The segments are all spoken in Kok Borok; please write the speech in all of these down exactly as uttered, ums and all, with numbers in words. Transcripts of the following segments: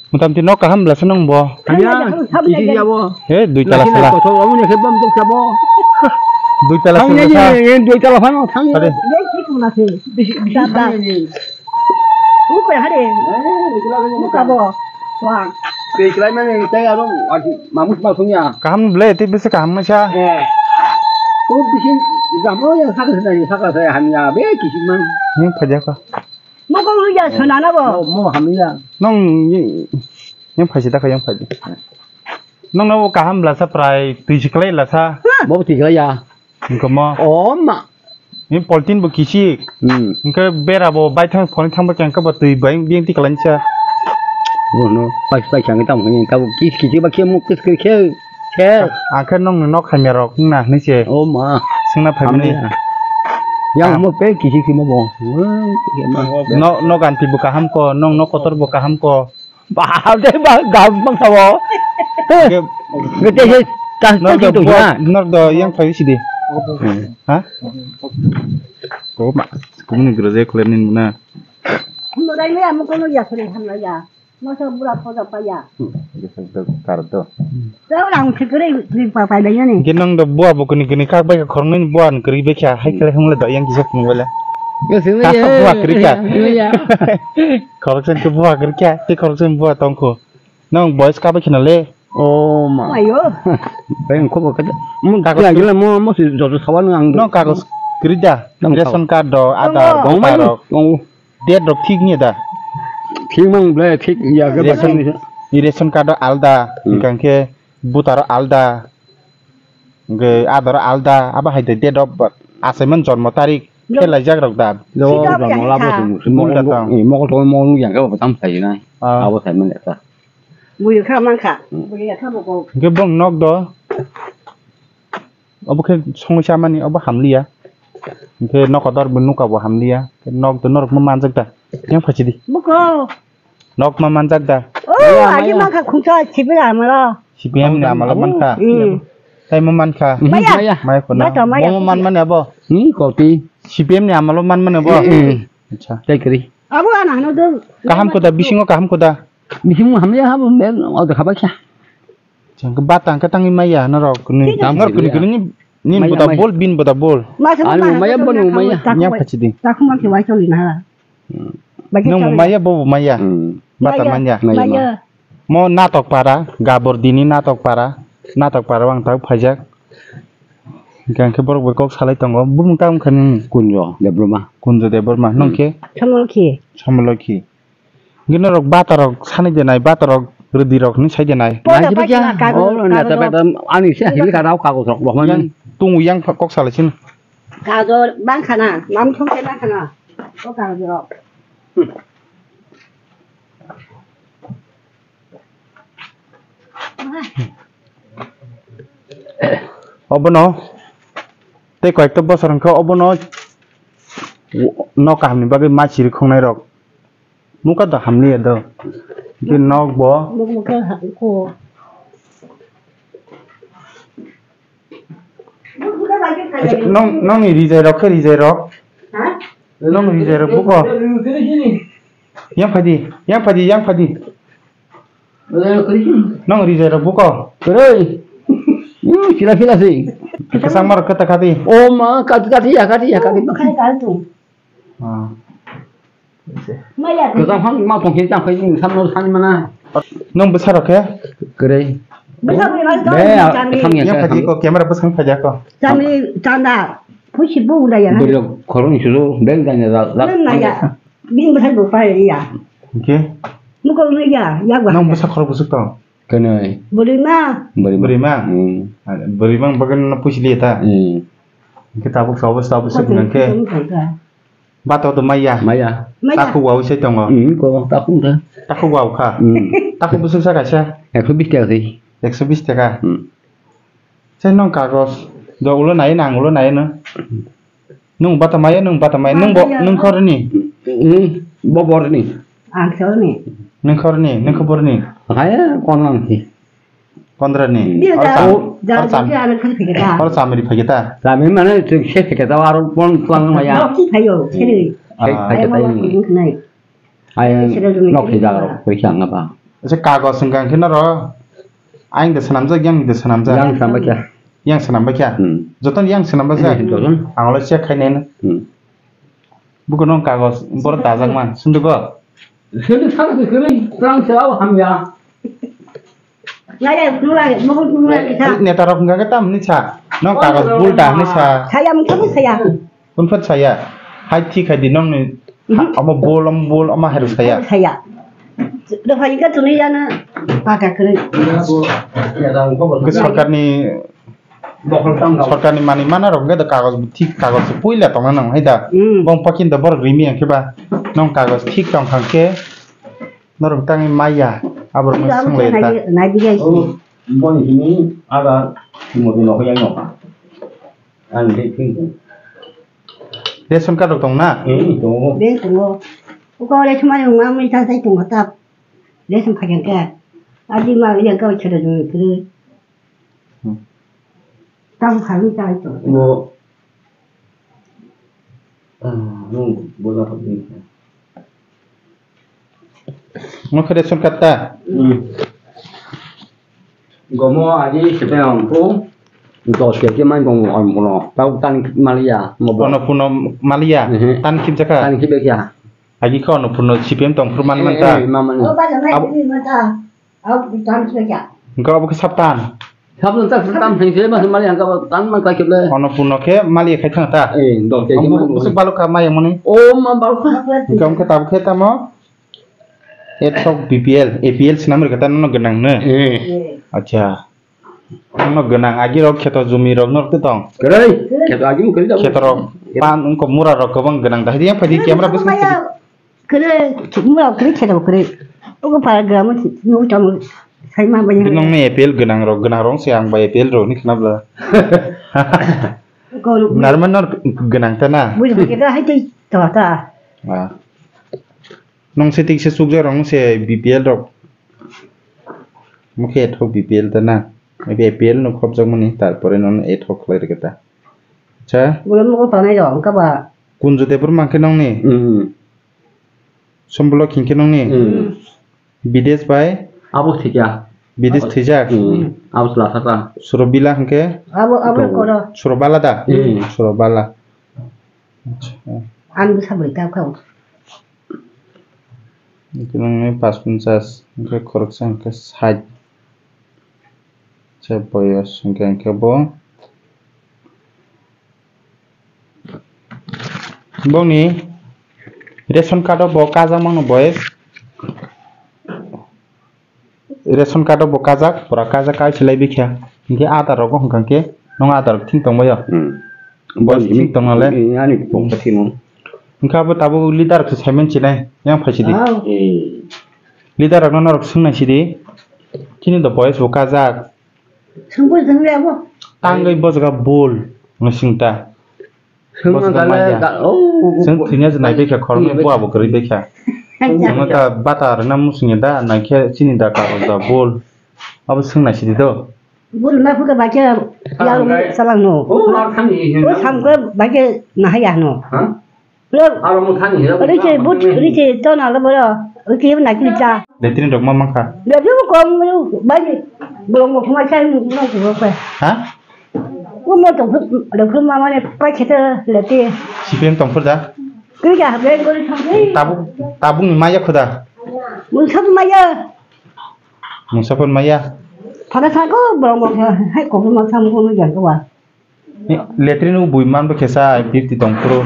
Mutamti nok kaham bwlasa nang bo. Hamya, isi ya bo. He, dui tala sala. Kotor, omo ni khe bom tok sabo. Dui tala sala. Thang ye, dui tala phano, thang ye. Ade. Bisi, bisi thang ye. Buka hare. Buka bo. Wah. Tei klai mani, tei aro, mamus ma thung ya. Kaham ble, tei bisi kaham ma sa. Eh. O bisi, jamo ya, sakha sa, sakha sa, hamya, be kisi man. Yang phaja ka. Mokol ya, sana na bo. Mo, mo hamya. Nong, yang phaji da ka, yang phaji. Nong na bo kaham bwlasa prai, twi si klai lasa. Bo twi klai ya. Engko mo. O ma. Ni poltin bo kisik. Hmm. Engke bera bo bai thang phone thang ba keng ka ba twi bai biang ti kalan cha. Bono pai pai kang tam ni ka bo kis kis ba khe muk kis kis khe. Khe. Ang khe nong nok hamya rok na ni se. O ma. Singna phaimani. Hamya. Yang mo pe kisi kisi mo bo. No, no ganti bo kaham ko, nong no kotor bo kaham ko. Ba, de ba, gam bang thawo. Ge, ge, de, he, ta, ta, nor do, tu, bua, ha. Nor do, yang phai sidi. Hmm. Ha? Ko ma, ko ni gro je khle ni na. Hamno dai me, amo kono ya, sore hamno ya. Masa bura khoja pa ya. Hmm, ge sa do, kar do. Tao rang thikre, thik pa pa dai ni. Ge nang do bua bo kuni kuni kak bai khornai bua ni kri be kha, hai khle hung le do yang kisa phung bele. Ge sing ya. Bua kri kha. Ya. Khoroksa ni bua kwrwi kha, tei khoroksa ni bua tong kho. Nang boys kabai khna le. O ma. Ayo. Bai ang khobo kha. Mo kagos kagila mo mo si joto sawan ang. Nang kagos kwrwi da. Nang ration card do, Aadhaar, voter rok. Date rok thik ni da. Thik mang ble thik ya ga ration, ration card do alda. Hmm. Hingkang khe voter rok alda. Hingke adaro alda, abo hai de date of birth, achaimani jonmo tarik, khe laijak rok da. Sida jormo labo hai tong, mol da tong. Mokol tong, mol yang khe bo tam sai na. Ah. Abo sai man lekha. Bui kha man kha. Hmm. Bui kha bo ko. Hingke bong nok do. Obo khe songwi chamani, obo hamliya. Hingke nokodor bo nuka bo hamliya. Nok do norok ma manjak da. Yang phachi di. Buko. Nok ma manjak da? Oh, maya, ani maya. Mankha khungsa sibira amalo. C P M ni amalo mankha. Hmm. Tai ma mankha. Maya. Maya. Maya kono. Maya to, maya. Bomo man mane abo? Hmm, koti. C P M ni amalo man mane abo? Hmm. Acha. Tai kri. Abo ana hano do. Kaham koda, bisingo kaham koda. Bisingo hamya habo, ben, o de khabai kha. Jang ke batang ke tangi maya norok ni. Norok kuni kuni ni, ni boda bol, bin boda bol. Ani maya bo ni maya. Nya phachi di. Takhuma ke wai choli na. Hmm. Nang maya bo maya. Hmm. Bata maya. Maya. Mo natok para, gabor dini natok para. Natok para wang tak phajak. Jang ke borok bai kok salai tongo. Bumung tang khani. Kunjo Debbarma. Kunjo Debbarma. Nong ke? Samolokhi. Samolokhi. Gini rok bata rok sani denai, bata rok rwdi rok ni sai denai. Poda. Nai paki kagoj, oh, na kagoj ta rok. Ani se hili ka rao kagoj rok bo man. Yang tung yang kok salai sin. Kagoj bang khana, mam thong ke bang khana. O kagoj rok. Obono tei koyekta bosor hwnkhe obono no kahamni bagwi ma chiri khongnai rok. Nukha da hamliya do. Hwnkhe nok bo. Acha, nong, nongni rijai rok khe rijai rok? Ha? Nong rijai rok buko? Yang phadi, yang phadi, yang phadi. Nong rijai rok buko? Kwrwi. Yu, sila sila si. Kwchangma rok khe ta khadi. O ma, kati, kati ya, kati ya, kati. Khai kal tu. Ah. Maya. Kwchang phang ma phang khe chang phai ni samno sani mana. Nong bwsa rok khe? Kwrwi. Bwsa bwrwi mas. Be, thang ya. Yang phaji ko, camera bwsang phaja ko. Chani chanda. Phusi bu unda ya. Bwrwi rok khoroknwi suru, beng jani la, la. Nang maya. Bini bwsa bo pai ya. Oke. Mukol nwi ya, ya gwa. Nong bwsa khorok bwswk tong? Kwnwi. Bwrwi ma. Bwrwi ma. Bwrwi ma? Hmm. Ah, bwrwi ma bagwi no pusi liya ta? Hmm. Hwnkhe tabuk sa obo, tabuk sa hwnkhe. Bato do maya. Maya. Maya. Takhuk wawi sai tongo. Hmm, ko takhuk da. Takhuk wawi kha. Hmm. Takhuk bwswk sa kaisa? Ekso bish taka se. Ekso bish taka. Hmm. Sai nong kagos. Do ulo nai nang ulo nai no. Nung bata maya, nung bata maya, nung bo, nung khorni. Hmm, bo borni. Ang khorni. Nung khorni, nung kho borni. Hai, kon lang si. Kondra ni. Dia or da, sam, da, or sam. Dia anak khali phikir ta. Or sam ri phikir ta. Kami mana tu se phikir ta, aro pon tuang maya. Nok ki phayo, sini. Ah. Ai, phikir ta mau ini. Khunung khnai. Ai, sini dulu nok ni si jaga, khunung. Periksa ngapa? Ese kagos hwnkha hwnkhe noro ayang de swnamjak, yang de swnamjak. Yang swnambai kha. Yang swnambai kha. Hmm. Jotono yang swnambai kha. Hmm, jotono. Ang le check khai nai. Hmm. Buko nong kagos boro dajak man. Sunduk go. Sunduk sa, sunduk sa, hamya. Neta rok hwnkha khe tamni sa. Nong kagos bul da hwnwi sa. Saya mungkin saya. Kunphat saya, hai thik hai di nongni, mhm, omo bol, omo bol, omo hai rw saya. Saya. Dophai ka tuni jana, pata kwrwi. Hwnkhe sorkarni, sorkarni manwi mana rok hwnkhe da kagoj bo thik, kagoj bo puila tongna nang hai da. Hmm. Bong pakin da borok rimi hwnkhe ba, nong kagoj thik tong kha hwnkhe, norok tangwi maya, aborok no swng lai ta. Nai, nai, nai, nai. Oh, boni hini aga, timo dino hoyang no. Ang de thing. Ration card rok tong na? Hmm, tongo. Beng tongo. Uko le thumani wngma mui ta sai tongo ta. Ration card yang ka. Adi ma yang ka chara jong kre. Hmm. Tam khami ta to. Bo. Ah, nung bola hot ni. Mo khe ration card ta? Hmm. Gomo agi sepe ang ko. Dos ke ke man gong ang kono. Tau tan malia mo bo. Ono puno malia. Mhm. Tan kip jaka. Tan kip ya. Agi ko ono puno C P M tong phru man man ta. Eh, eh, man man. Oh, ba jana Ab-, ini mata. Au, tan kip ya. Engko abo ke sab tan. Sab tan, sab tan pheng se, mas malia engko tan man ka kip le. Ono puno ke malia khai thang ta. Eh, dos ke ke man. Busuk balok ka maya moni. Oh, ma balok ka. Engko ke tab khe tamo. Ethok B P L, A P L swnam rwkha ta nono gwnang no? Eh. Acha. Nono gwnang agi rok kheto jumi rok norok tong. Kwrwi, kheto agi kwrwi da. Kheto rok pan wngkha mura rok kwbang gwnang da. Yang phaidi camera bwswk maya. Kwrwi, mura kwrwi kheto kwrwi. Ogo para gram no tamo sai ma banya. Nong ni A P L gwnang rok, gwnang rok se ang bai A P L rok ni khna bla. Narman nor gwnang ta na. Bui rok kheto hai tei to ta. Ah. Nong se tik se chukjak rok se B P L rok. Mokhe ethok B P L ta na. B P L no khopjak mani, tarpore nono ethok khlai rwkhe ta. Acha. Bole mokol tanai rok, wngkha ba? Kunju Debbarma khe nongni? Hmm. Sombolo Khing khe nongni? Hmm. Bidesh bai? Abo thikya. Bidesh thwijak? Hmm. Abo chwla sakha. Surabila hwnkhe? Abo, abo koro. Surabala da? Hmm. Surabala. Acha. Ang bwsa bwrwi ta kha. Hwnkhe nongni pash ponchas, hwnkhe khoroksa hwnkhe sait se boyos, hwnkhe, hwnkhe bo bongni ration card o bo kajak mano boyos. Ration card o bo kajak, pura kajak kai se lai bikha. Hingke Aadhaar rogo hingka khe, nong Aadhaar thing tong baio. Hmm. Bo thing tong nale. Ani pokta thimo. Hingke abo tabuk leader rok se saiman chinai, yang phai sidi. Ah. Eh. Leader rok no norok swngnai sidi. Chini do boyos bo kajak. Sungpui sungpui abo. Tangwi bo jaga bol, nung singta. Swngma gale ga-, oh, chwng thwina se nai baikha, khoroknwi bo abo kwrwi baikha. Chwngno ta bata rwna muchungya da, naikhe chini da kagoj da bol. Abo swng nai sidi do. Bol na phuka baikhe yal salang no. Oh, ma thani. Oh, samkhe baikhe nahaya no. Ha? Aro mo thani. Riche but, riche to na lo boro. Riche na kili cha. Letrin rok ma mankha. Letrin kom bai. Bolong mo khma chai mo ko ko. Ha? Bo mo tong phru, tong phru ma mane pai khe te lete. C P M tong phru da? Twi ja habe gori thang thai. Tabuk, tabuk ni maya khuda. Mung sab maya. Mung sab maya. Phana sa ko bolong mo hai ko ma sam ko no jan ko wa. Letrin u bui man bo khe sa I fifty tong phru.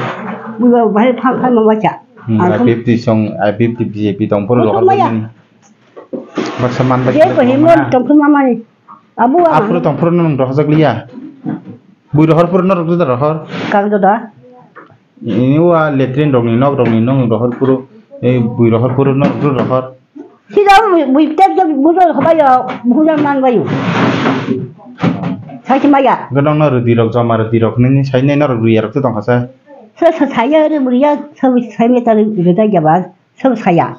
Bui ba bai pha pha ma wa cha. Hmm, I fifty song, I fifty B J P tong phru. Mung sab maya. Baksa man ba. Je ko himo tong phru ma mane. Abu ama. Aphuru tongphuru nung rohorjak liya. Bui rohor phuru norok juda rohor. Kang juda? Ini wa letrin rokni nok rokni nung rohor phuru. Eh, bui rohor phuru norok juda rohor. Sida bui, bui tek tek bui rohor bayo, bui man bayo. Sai maya. Gonong no rwdi rok, joma rwdi rok, nini sai nai norok rwya rok tongkha sa. Sa, sa, saya rwya, sa, sai meta rwda jaba, sa, saya.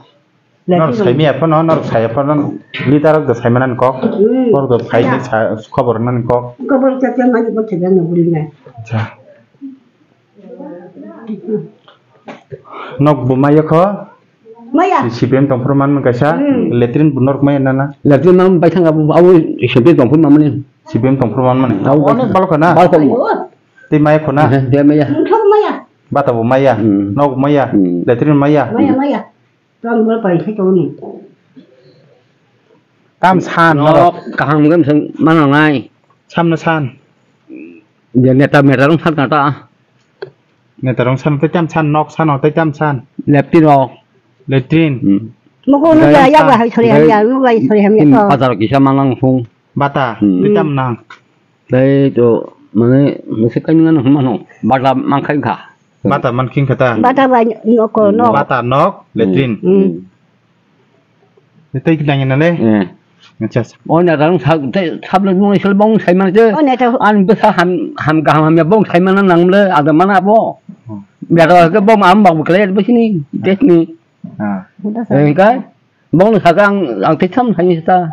Nor saimi aphano, nor sai aphano, leader rok do saimani kok. Hmm. Nor do phai di sa, khobor nani kok. Khobor cha cha mani bo thega no buli na. Acha. Nok buma yokho. Maya. C P M tongphuru manmani kaisa, hmm, latrine bo norok maya nana. Latrine man bai thang abo, abo C P M tongphuru manmani. C P M tongphuru manmani. Abo bai thang. Onek balok khana? Balok khana. Ayo. Tei maya khona? Tei maya. Nokthok maya. Bata bo maya. Hmm. Nok maya. Hmm. Latrine maya. Maya, maya. Tong bo pai khe tongni. Tam san norok. Norok kaham hwnkhe mwswk mananai. Samno san. Je neta meta rok san ta. Neta rok san tei tam san, nok sano tei tam san. Lepti rok. Latrine. Hmm. Mokol no ya, ya ba hai sori ham ya, no ba sori ham ya. Bazar kisa manang phung. Bata, hmm, tei tam nang. Tei to mane mwswk kaimwlano hwnma no bata mankha wngkha. Bata mankha wngkha ta? Bata bai noko, nok. Bata nok, latrine. Hmm. Tei kidang ina le? Eh. Acha, acha. O na rang sa, tei sabla nung sel bong sai man je. O na to. An bwsa ham, ham kaham hamya bong sai man nang le, ada mana bo. Hmm. Bera ke bong am bang kle bwsini, desni. Ah. Engkai? Bongno sakha ang, ang tei sam thani sita.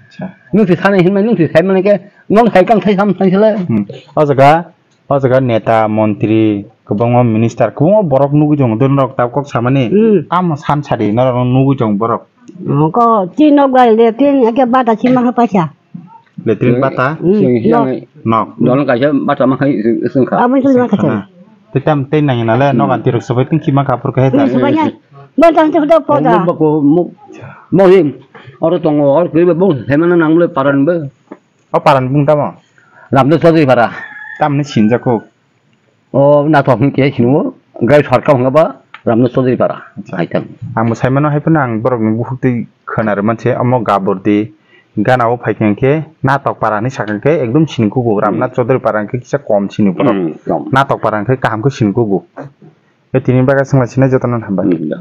Acha. Nung si sanai hinmai, nung si sai mani ke, nung sai kang sai sam thani sele. Hmm. O jaga, o jaga neta, montri, kwbangma minister, kwbangma borok nugui tongo, dol norok tabuk kok samani. Hmm. Tamo san sadi, norok nugui tongo borok. Ko, chi nok bai le, tin, ake bata chi ma paisa. Latrine bata? Hmm, nok. Nok. Dono kaisa bata ma khai, sung kha. Abo sung kha. Tei tam tei nang ina le, nok anti rok sobai tong khima kaphur khe ta. Sobai ya. Bo tang tang da poda. Bo ko mo, mo hi. Oro tongo, oro kri bo sai mana nang le paran bo. O paran bung tamo? Ramda Chaudhary para. Tamni sinjako. O nathok hwn khe sino, gai sarkar hwnba Ramda Chaudhary para. Acha. Hai thang. Ang bo sai mano hai phano ang borok ni bukhuk twi khwna rw manse, omo gabur di, gana o phai khe nathok para hinwi sakha khe ekdum sini kugo, Ramda Chaudhary para hwnkhe kisa kom sini borok. Hmm, kom. Nathok para hwnkhe kaham khe sini kugo. Tei tini bagwi swngla sinai jotono hambai. Hmm, da.